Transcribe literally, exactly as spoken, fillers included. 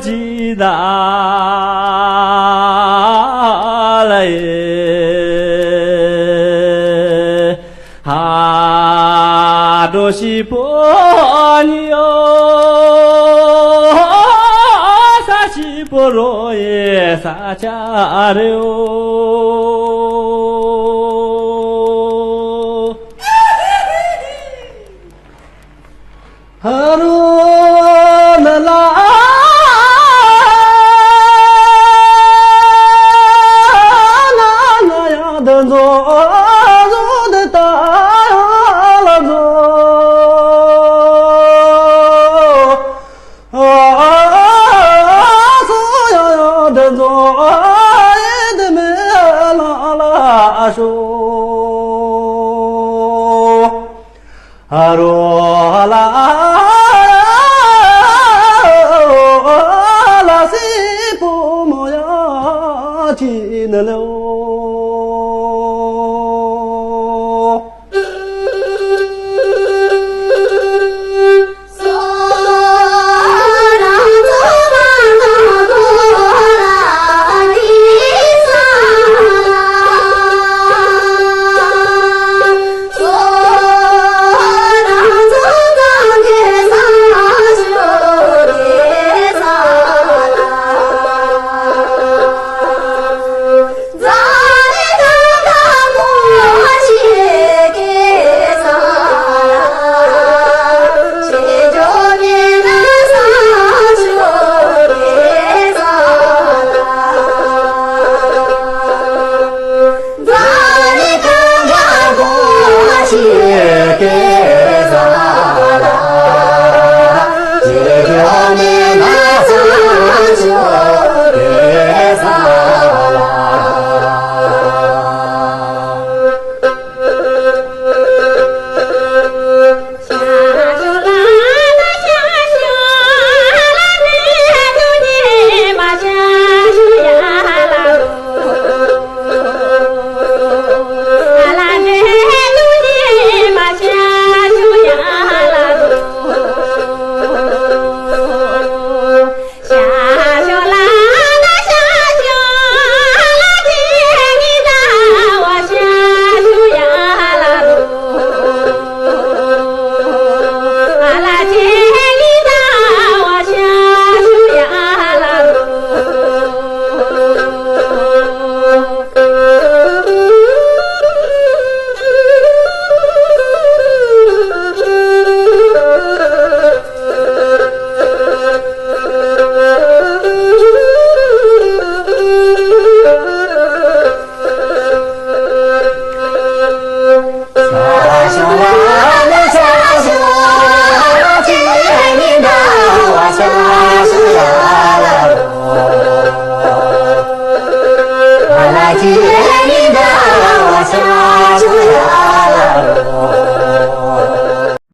ཅི་ད་ལ་ཡེ། ཧ་འགྲོ་ཤི་པོ་ཉི་ཡོ། ས་ཤི་པོ་རོ་ཡེ་ས་ཆ་རེ་ཡོ། ཧ་རོ་ན་ལ་ན་ན་ཡ་དེ་ཛོ་ཛོ་དེ་ད་ཡ་ལ་ཛོ། ཨ་ཨ་ཨ་ཨ་སོ་ཡ་ཡ་དེ་ཛོ་ཨ་ཡེ་དེ་མེ་ལ་ལ་ཨ་ཤོ། ཨ་རོ་ལ་ལ་སི་པོ་མོ་ཡ་ཅི་ནི་ལེའོ།